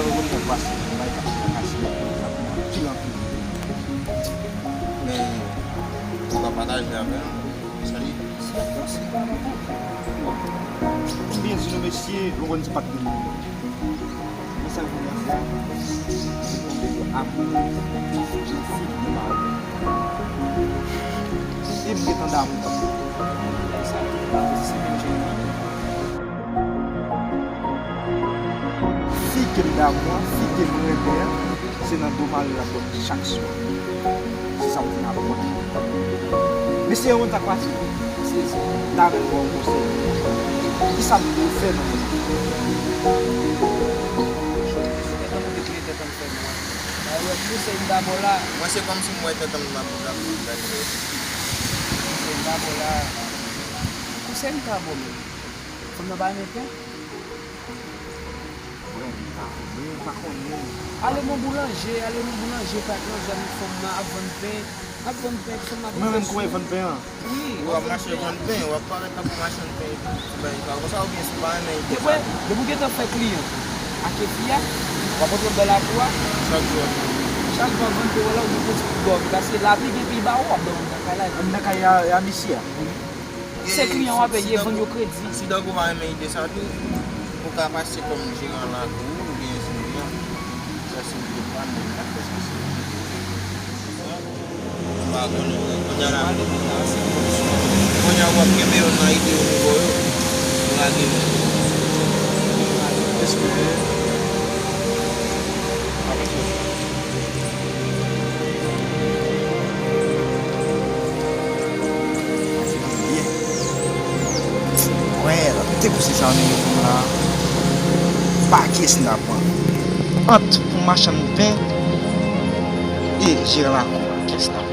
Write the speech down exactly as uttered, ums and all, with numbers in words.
Ou konn sa k pase, mwen bay kase, kase, anpil, anpil. Men, ou ka pataje avè m, sa li. M byen di nou, mesye, ou konn se pa t gen moun. Men sa l vin nan fè a, se tonbe yo amoure, jan fi ki gen mari. E m gentan damou. Sa, se menm jan. Fi ke m damou an, fi ke m renmen an, se nan do mari l ap dòmi chak swa. Se sa m fin aprann. Mesye, yon moun ta pati. M sezi. M ta renmen ba w konsèy. Kisa m dwe fè nan moman? Mwen se kòmsi m wè tèt ann mabou la pou m gade. Konsèy m ta ba w, men. Konsèy m ta ba w, men. Fanm nan pa renmen pen? Vrèman, m pa konnen, m pa konnen. Ale nan boulanje, ale nan boulanje, pa nan zòn fanm nan ap vann pen, ap vann pen, fanm nan ap vann pen. Mwen menm, kouman vann pen an? Wi. Ou ap mache vann pen, w ap parèt tankou machann pen epi ti bagay sa. Konsa oubyen si w pa renmen ide sa. Depi w gentan fè kliyan ak fi a, w ap antre anndan lakou a. Chak jou w ap vann. Chak jou w ap vann pen, w wè la ou gen pwodui pou dòmi. Paske lapli gen pi ba ou, w ap dòmi nan kay la. Anndan kay a, a misye a. Wi. Se kliyan w ap peye, vann yo kredi. Si tankou w pa renmen ide sa tou, ou ka pase kòm jeran lakou oubyen sirveyan. Sa se ou ki pa menm la fè sa se. M pa konnen, kounye a la. Kounye a w ap kenbe youn nan ide yo pou yo lage youn. Espere. Wè, la, koute konsèy sa yo nou gen pou nou la. Pa kiyès n ta pran? Ant pou machann pen e jeran lakou a, kiyès n ta pran?